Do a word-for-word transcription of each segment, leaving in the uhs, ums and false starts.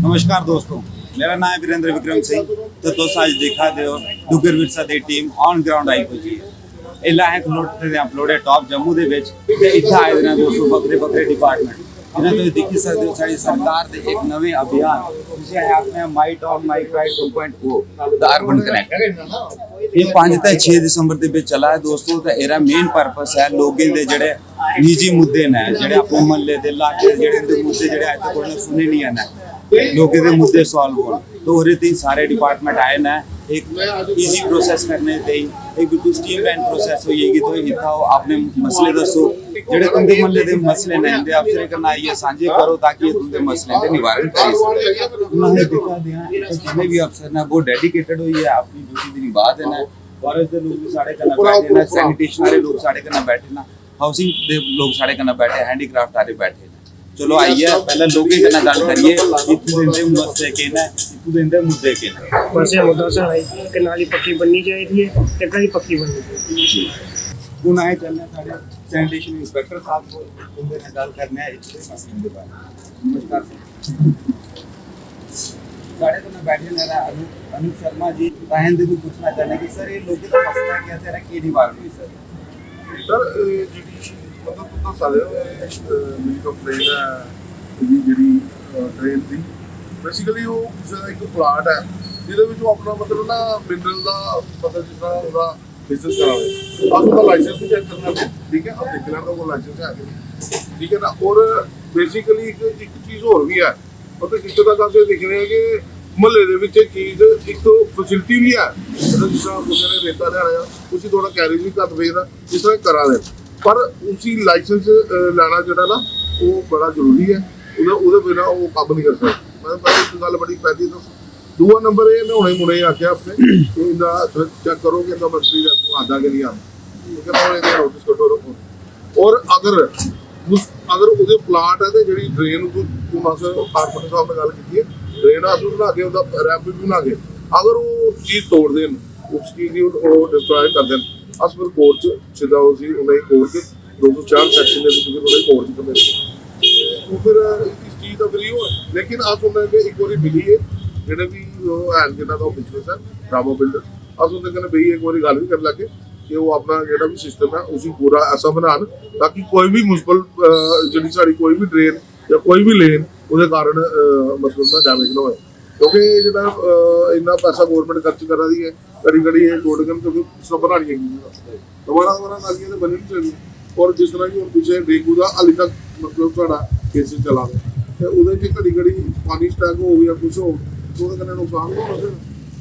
नमस्कार दोस्तों, मेरा नाम है वीरेंद्र विक्रम सिंह। तो तुस अज्ज दिक्खा दे ओ डुग्गर विरसा दी टीम on ground आई पुज्जी ऐ। इसलै असें खलोते दे आं पलौड़े टॉप जम्मू दे बिच। ते इत्थै आए दे न दोस्तों बक्खरे बक्खरे डिपार्टमेंट, जि'यां तुस दिक्खी सकदे ओ साढ़ी सरकार दे इक नमें अभियान, जिसी असें आखने आं My Town My Pride two point O, the urban connect. एह् पंज ते छे दिसंबर दे बिच चला ऐ दोस्तों। ते एह्दा मेन पर्पस ऐ लोकें दे जेह्ड़े निजी मुद्दे न, जेह्ड़े अपने म्हल्ले दे, लाके दे, जेह्ड़े उं'दे मुद्दे जेह्ड़े अज्ज तक उ'नें सुने निं हैन, लोकें दे मुद्दे सॉल्व होन। तो ओह्दे ताईं सारे डिपार्टमेंट आए न, इक ईजी प्रोसेस करने ताईं, इक बिल्कुल स्ट्रीमलाइन प्रोसेस होई जाएगी। तो इत्थै ओह् अपने मसले दस्सो, जेह्ड़े तुं'दे म्हल्ले दे मसले न, इं'दे अफसरें कन्नै आइयै सांझे करो, ताकि एह् तुं'दे मसलें दे निवारण करी सकन। हून असें दिक्खा दे आं, इत्थै जिन्ने बी अफसर न, बहुत डेडिकेटेड होइयै अपनी ड्यूटी दी निभा दे न। फॉरेस्ट दे लोक बी साढ़े कन्नै बैठे न, सैनिटेशन आह्ले लोक साढ़े कन्नै बैठे न, हाउसिंग दे लोक साढ़े कन्नै बैठे, हैंडीक्राफ्ट आह्ले बैठे न। चलो आइयै पैह्लें लोकें कन्नै गल्ल करिए, इत्थूं दे इं'दे मसले केह् न, इत्थूं दे इं'दे मुद्दे केह् न। बस एह् मुद्दा साढ़ा इक नाली पक्की बननी चाहिदी ऐ ते कदी पक्की बननी चाहिदी। हून असें चलने साढ़े सैनिटेशन इंस्पैक्टर साहब कोल, उं'दे कन्नै गल्ल करने आं इत्थूं दे मसलें दे बारे च। नमस्कार सर। साढ़े कन्नै बैठे न अनु-, अनुप शर्मा जी। असें इं'दे कोला पुच्छना चाह्न्ने कि सर, एह् लोकें दा मसला केह् ऐ ते एह्दा केह् निवारण होई सकदा? सर, एह् जेह्ड़ी, मतलब, तुस दस्सा दे ओ, एह्, अ, मेरी कंप्लेन ऐ, एह्दी जेह्ड़ी, अ, ड्रेन दी। Basically, ओह् कुसै दा इक प्लाट ऐ, जेह्दे बिच ओह् अपना, मतलब, ना, मिनरल दा, मतलब, जिस तरह ओह्दा बिजनेस करा दे, अस ओह्दा लाइसेंस बी चेक करना है, ठीक ऐ, अस दिक्खी लैना ओह् लाइसेंस है कि नेईं, ठीक ऐ ना। और basically इक, इक चीज होर बी ऐ, मतलब, जित्थै तक अस एह् दिक्खने आं कि म्हल्ले दे बिच एह् चीज इक फैसिलिटी बी ऐ, मतलब, जिस तरह कुसै ने रेता लेआना ऐ, उसी थोह्ड़ा कैरी बी घट्ट पेदा, जिस तरह करा दे न, पर उसी लाइसेंस, अ, लैना जेह्ड़ा ना, ओह् बड़ा जरूरी ऐ। ओह्दे, ओह्दे बिना ओह् कम्म निं करी सकदा। मतलब, पैह्ली गल्ल बड़ी पैह्ली तो दूआ नंबर एह्, में हुने मुड़े गी आखेआ अपने कि इंदा चेक करो कि इंदा मंथली रेवन्यू आंदा कि नेईं आंदा, ठीक ऐ ना, एह्दा नोटिस कड्ढो, रक्खो। और अगर उस, अगर ओह्दे प्लाट ऐ ते जेह्ड़ी ड्रेन, हून अस कारपेंटर साहब ने गल्ल कीती ऐ, ड्रेन अस बी बनागे, ओह्दा रैंप बी बनागे। अगर ओह् चीज तोड़दे न, उस चीज गी ओह् डिस्ट्रॉय करदे न, अस फिर कोर्ट च सिद्धा उसी, उ'नेंगी कोर्ट च दो सौ चार सैक्शन दे बिच फिर उ'नेंगी कोर्ट च घमेड़दे। ओह् फिर इस चीज दा फिर इ'यो ऐ। लेकिन अस उ'नें अग्गें इक बारी मिलियै, जेह्ड़े बी ओह् हैन, जिन्ना दा ओह् बिजनेस ऐ, ड्रामा बिल्डर, अस उं'दे कन्नै बेहियै इक बारी गल्ल बी करी लैगे कि ओह् अपना जेह्ड़ा बी सिस्टम ऐ, उसी पूरा ऐसा बनान ताकि कोई बी म्युनिसिपल, अ, जेह्ड़ी साढ़ी कोई बी ड्रेन जां कोई बी लेन ओह्दे कारण, अ, मतलब ना डैमेज ना होए। क्योंकि जेह्ड़ा, अ, इन्ना पैसा गौरमेंट खर्च करा दी ऐ, करी करी एह् रोड गन, क्योंकि सब बनानियां की दोबारा दोबारा नालियां ते बनी निं सकदियां। और जिस तरह की हून पिच्छे डेंगू दा हाली तक, मतलब, साढ़ा केस चला दा, ते ओह्दे च घड़ी घड़ी पानी स्टैक होग जां कुछ होग, ते ओह्दे कन्नै नुकसान गै होना फिर।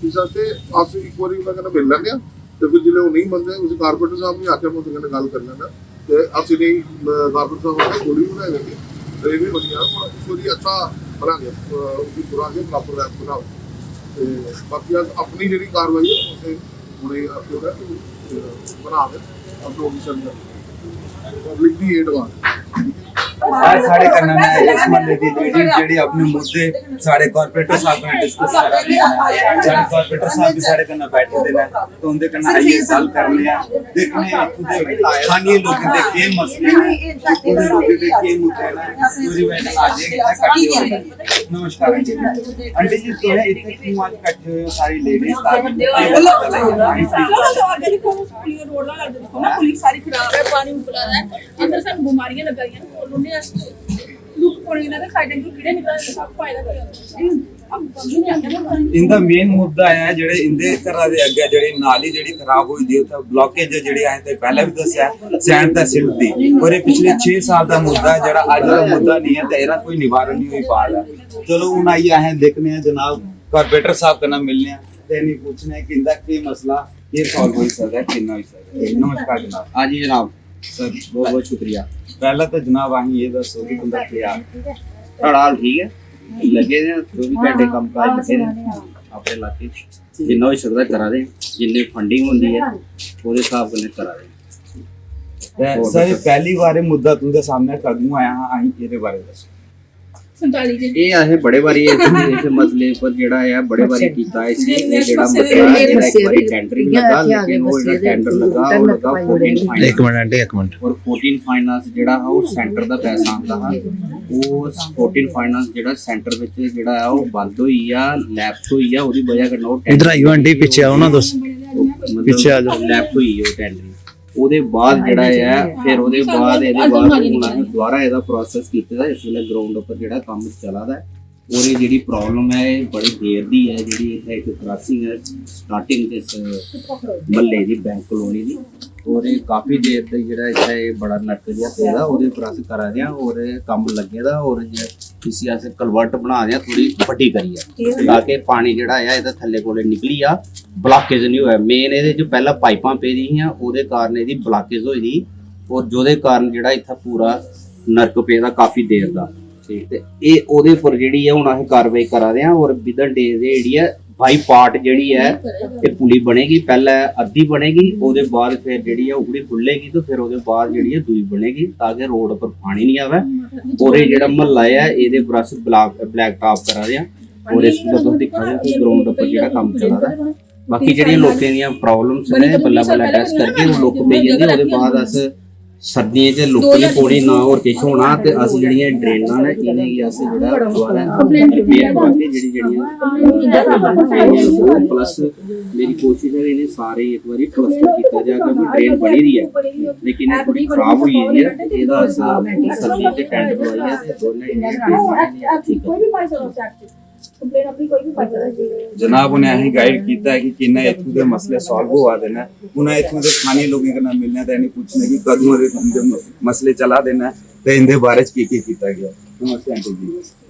इस आस्तै अस इक बारी उं'दे कन्नै मिली लैन्ने आं, ते फिर जिसलै ओह् नेईं मनदे, उसी कारपेंटर साहब गी आखेआ, में उं'दे कन्नै गल्ल करी लैन्ना, ते अस इ'नेंगी, अ, कारपेंटर साहब आखेआ, गोली बी बनाई देगे, ते एह् बी बनी जाग, पर उस बारी अच्छा बनागे, अ, उसी पूरा अग्गें प्रॉपर रैंप बनाओ। ते बाकी अस अपनी जेह्ड़ी कार्रवाई ऐ, उसे उ'नेंगी आखेआ होऐ कि, अ, बना दे, अस लोक गी समझन। पब्लिक दी एह् डिमांड। आज साढ़े कन्नै न इस म्हल्ले दी लेडीज, जेह्ड़ी अपने मुद्दे साढ़े कारपोरेटर साहब कन्नै डिस्कस करा दी ऐ। साढ़े कारपोरेटर साहब बी साढ़े कन्नै बैठे दे न, ते उं'दे कन्नै आइयै गल्ल करने आं, दिक्खने आं इत्थूं दे स्थानीय लोकें दे केह् मसले न, इत्थूं दे लोकें दे केह् मुद्दे न, ओह्दी बजह कन्नै अज्ज एह् इत्थै किट्ठे होए न। नमस्कार आंटी जी। आंटी जी, तुसें इत्थै क्यों अज्ज किट्ठे होए हो सारी लेडीज? पुलिस सारी खराब है, पानी उबला रहा है, अंदर सानू बीमारियां लगा रही हैं, खोलो ने अस लुक पौने ना, ते साइड अंदर कीड़े निकल रहे, सब फायदा कर। इंदा मेन मुद्दा ऐ, जेह्ड़े इंदे घरा दे अग्गें जेह्ड़ी नाली जेह्ड़ी खराब होई दी, उत्थै ब्लॉकेज ऐ, जेह्ड़ी असें ते पैह्लें बी दस्सेआ, सैंड ते सिल्ट दी, और एह् पिछले छे साल दा मुद्दा ऐ, जेह्ड़ा अज्ज दा मुद्दा नेईं ऐ, ते एह्दा कोई निवारण नेईं होई पा दा। चलो, हून आइयै असें दिक्खने आं जनाब, कारपोरेटर साहब कन्नै मिलने आं ते इ'नेंगी पुच्छने आं कि इंदा केह् मसला, केह् सॉल्व होई सकदा ऐ, किन्ना होई सकदा ऐ। नमस्कार जनाब। हाँ जी जनाब, सर, बहुत बहुत शुक्रिया। पैह्लें ते जनाब, असेंगी एह् दस्सो कि तुंदा केह् हाल? साढ़ा हाल ठीक ऐ, लग्गे दे आं, चौबी घैंटे कम्म काज लग्गे दे आं अपने इलाके च। जिन्ना होई सकदा करा दे आं, जिन्नी फंडिंग होंदी ऐ, ओह्दे स्हाब कन्नै करा दे आं। ते सर, एह् पैह्ली बार एह् मुद्दा तुंदे सामनै कदूं आया हा, असेंगी एह्दे बारे दस्सो। संताली जे। एह् असें बड़े बारी इस, इस मसले पर जेह्ड़ा ऐ, बड़े बारी कीता इसी। एह् जेह्ड़ा मसला ऐ, जेह्ड़ा इक बारी टैंडर बी लग्गा, लेकिन ओह् जेह्ड़ा टैंडर लग्गा, ओह् लग्गा फोर्टीन फाइनेंस। एक मिनट, एक मिनट। और फोर्टीन फाइनेंस जेह्ड़ा हा, ओह् सेंटर दा पैसा आंदा हा। ओह् फोर्टीन फाइनेंस जेह्ड़ा सेंटर बिच जेह्ड़ा ऐ, ओह् बंद होई गेआ, लैप्स होई गेआ, ओह्दी बजह कन्नै ओह् इधर आइयो आंटी, पीछे आओ ना तुस। मतलब पीछे आ जाओ। लैप्स होई गेआ ओह् टैंडर। ओह्दे बाद जेह्ड़ा ऐ, फिर ओह्दे बाद, एह्दे बाद हून असें दोबारा एह्दा प्रोसेस कीते दा। इस बेल्लै ग्राउंड उप्पर जेह्ड़ा कम्म चला दा ऐ, और एह् जेह्ड़ी प्रॉब्लम ऐ, एह् बड़ी देर दी ऐ, जेह्ड़ी इत्थै इक क्रॉसिंग ऐ स्टार्टिंग इस म्हल्ले दी, बैंक कॉलोनी दी, और एह् काफी देर दा जेह्ड़ा इत्थै एह् बड़ा नरक जेहा पेदा, ओह्दे उप्पर अस करा दे आं और कम्म लग्गे दा। और जे इसी अस कलवर्ट बना दे आं थोह्ड़ी बड्डी करियै, ताकि पानी जेह्ड़ा ऐ, एह्दे थल्ले कोले निकली जा, ब्लॉकेज निं होऐ। मेन एह्दे च पैह्लें पाइपां पेदी हियां, ओह्दे कारण एह्दी ब्लॉकेज होई दी, और जोह्दे कारण जेह्ड़ा इत्थै पूरा नरक पेदा काफी देर दा। ठीक, ते एह् ओह्दे उप्पर जेह्ड़ी ऐ, हून अस कारवाई करा दे आं, और within days एह् जेह्ड़ी ऐ, बाई पार्ट जेह्ड़ी ऐ, एह् पुली बनेगी। पैह्लें अद्धी बनेगी, ओह्दे बाद फिर जेह्ड़ी ऐ, ओह्कड़ी खु'ल्लेगी, ते फिर ओह्दे बाद जेह्ड़ी ऐ, दूई बनेगी, ताकि रोड उप्पर पानी निं आवै। और एह् जेह्ड़ा म्हल्ला ऐ, एह्दे उप्पर अस ब्लैक, ब्लैक टॉप करा दे आं, और इस बेल्लै तुस दिक्खा दे ओ कि ग्राउंड उप्पर जेह्ड़ा कम्म चला दा ऐ। बाकी जेह्ड़ियां लोकें दियां प्रॉब्लम्स न, बल्लें बल्लें एड्रेस करगे। हून लुक्क पेई जंदी, ओह्दे बाद अस सर्दियें च लुक्क निं पौनी, ना होर किश होना। ते अस जेह्ड़ियां ड्रेनां न, इ'नेंगी अस जेह्ड़ा दोबारा रिपेयर करवागे, जेह्ड़ी जेह्ड़ियां। प्लस मेरी कोशिश ऐ कि इ'नें सारें गी इक बारी प्लस्तर कीता जा, क्योंकि ड्रेन बनी दी ऐ, लेकिन एह् थोह्ड़ी खराब होई गेदी ऐ। ते एह्दा अस सर्दियें च टैंट पवाइयै ते दोनें जेह्ड़ियां ड्रेनां न, इ'नेंगी अस ठीक करगे। जनाब होरें असेंगी गाइड कीता ऐ कि कि'यां इत्थूं दे मसले सॉल्व होआ दे न। हून इत्थूं दे स्थानीय लोकें कन्नै मिलने ते इ'नेंगी पुच्छने कि कदूं दे इं'दे मसले चला दे न ते इं'दे बारे च केह् केह् कीता गेआ। नमस्ते आंटी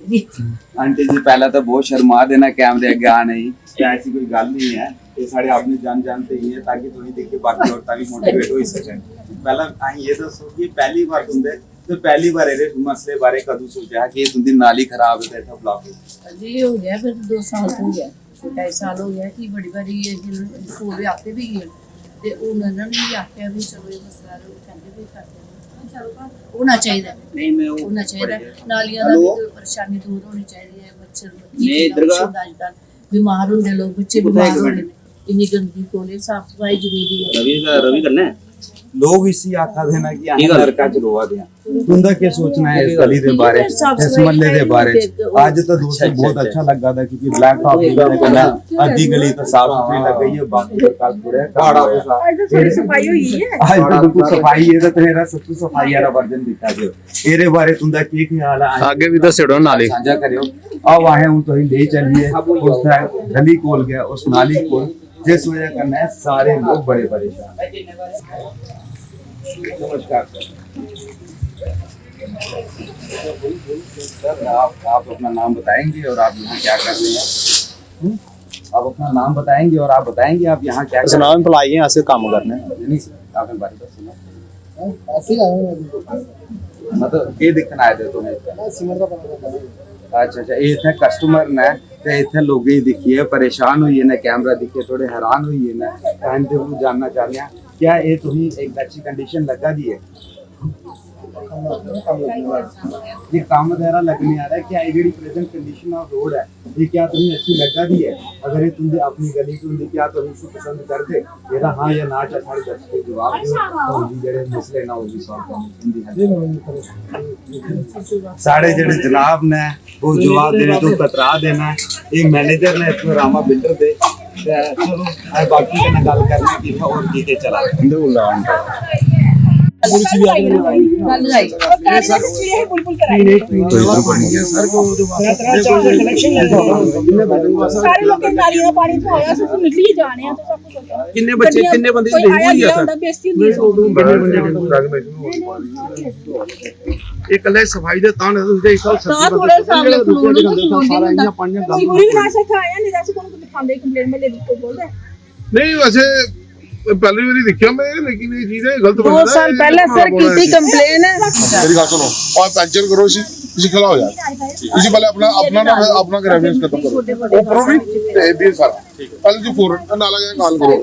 जी। आंटी जी, पैह्लें ते बहुत शर्मा दे न कैमरे अग्गें आने गी, ते ऐसी कोई गल्ल निं ऐ। एह् साढ़े अपने जन जन ते ही ऐ, ताकि तुसेंगी दिक्खियै बाकी औरतां बी मोटिवेट होई सकन। पैह्लें असेंगी एह् दस्सो कि पैह्ली बार तुं'दे, ते पैह्ली बार एह्दे मसले बारे कदूं सोचेआ हा कि एह् तुं'दी नाली खराब ऐ ते इत्थै ब्लॉक ऐ? जी, हो गया, फिर दो साल हो गया, ढाई साल हो गया कि बड़ी बारी ये जिन स्कूल दे आते भी गए ते हून उन्होंने भी आखेआ भी चलो ये मसला लोग कहते भी करते हैं। होना चाहिए। नहीं, मैं वो होना चाहिए। पढ़ गया। नालियां दा भी परेशानी दूर होनी चाहिए है, मच्छर मक्खी नहीं, इधर का अजकल बीमार होंदे लोग, बच्चे कुत्थै बीमार एक होंदे मिनट। ने। इन्नी गंदगी कोले, साफ सफाई जरूरी है। रवि का, रवि कन्नै? लोग इसी आखा दे ना कि अस नरका च रोआ दे आं। तुं'दा केह् सोचना ऐ इस गली दे बारे च, इस म्हल्ले दे बारे च? अज्ज तो दोस्तों बहुत अच्छा लग्गा दा, क्योंकि ब्लैक टॉप होने कन्नै अद्धी गली तो साफ सुथरी लग गई है, बाकी तो कल थोड़ा काम होया। अज्ज तो थोड़ी सफाई होई है। अज्ज तो बिल्कुल सफाई है, तो तेरा सच्ची सफाई आह्ला वर्जन दिक्खा दे। एह्दे बारे तुं'दा केह् ख्याल ऐ? अग्गें बी दस्सी ओड़ो नाली। सांझा करेओ। आओ, असें हून तुसेंगी लेई चलिए उस गली कोल गै, उस नाली कोल, जिस वजह कन्नै सारे लोग बड़े परेशान न। नमस्कार सर। सर, आप, आप अपना नाम बताएंगे और आप यहाँ क्या कर रहे हैं? हम्म? आप अपना नाम बताएंगे और आप बताएंगे आप यहाँ क्या कर रहे हैं? नाम एम्प्लॉई हैं, अस कम्म करने हैं। नहीं सर, आपने बात तो सुना। ऐसे ही आए हैं। मतलब, केह् दिक्खन आए दे तुसें? बस सीमेंट दा पता लगा। अच्छा, अच्छा, एह् इत्थै कस्टमर न ते इत्थै लोकें गी दिक्खियै परेशान होई गे न, कैमरा दिक्खियै थोह्ड़े हैरान होई गे न। अस इं'दे कोला जानना चाह्न्ने आं, क्या एह् तुसेंगी इक अच्छी कंडीशन लग्गा दी ऐ? ये कम्म वगैरह लगने आह्ला ऐ, क्या एह् जेह्ड़ी प्रेजेंट कंडीशन ऑफ रोड ऐ, एह् क्या तुसेंगी अच्छी लग्गा दी ऐ? अगर एह् तुं'दी अपनी गली च होंदी, क्या तुस इसी पसंद करदे? एह्दा हां जां ना च साढ़े दर्शकें गी जवाब देओ। होर बी जेह्ड़े मसले न, ओह् बी सॉल्व करने च उं'दी हैल्प। साढ़े जेह्ड़े जनाब न, ओह् जवाब देने तो कतरा दे न। एह् मैनेजर न इत्थूं रामा बिल्डर दे। ते चलो, अस बाकी कन्नै गल्ल करने आं कि इत्थै होर केह् केह् चला दा। इं'दे कोल ला इं'दे। कल आई। और गाड़ी दा मिस्त्री है, बुलबुल कराई। तो इधर को नहीं गया सर। सारे लोकें नालियां दा पानी इत्थै आया, अस निकली जाने आं, तो सब कुछ होता। किन्ने बच्चे, गड्डियां, किन्ने बंदे कोई आया गया होंदा, बेइज्जती होंदी। किन्ने बंदे? इकल्ले सफाई दे तां ने तुस इस स्हाब तां थोड़ा साफ लगदा, लोग सारा इ'यां पानियां गंद। कोई ना इत्थै आया, नेईं तां अस कु'न दिखांदे, कंप्लेन म्हल्ले दी कोई बोलदा। नहीं, वैसे पैह्ली बारी दिक्खेआ में, लेकिन एह् चीज ऐ गलत। दो साल पैह्लें सर कीती कंप्लेन। मेरी गल्ल सुनो, और पैंचर करो इसी, इसी खलाओ यार। इसी पैह्लें अपना, अपना ना, अपना ग्रेवियंस खत्म करो। ऊपरों भी ते एह् भी सारा। पैह्लें जी फोर नाला गै काल करो।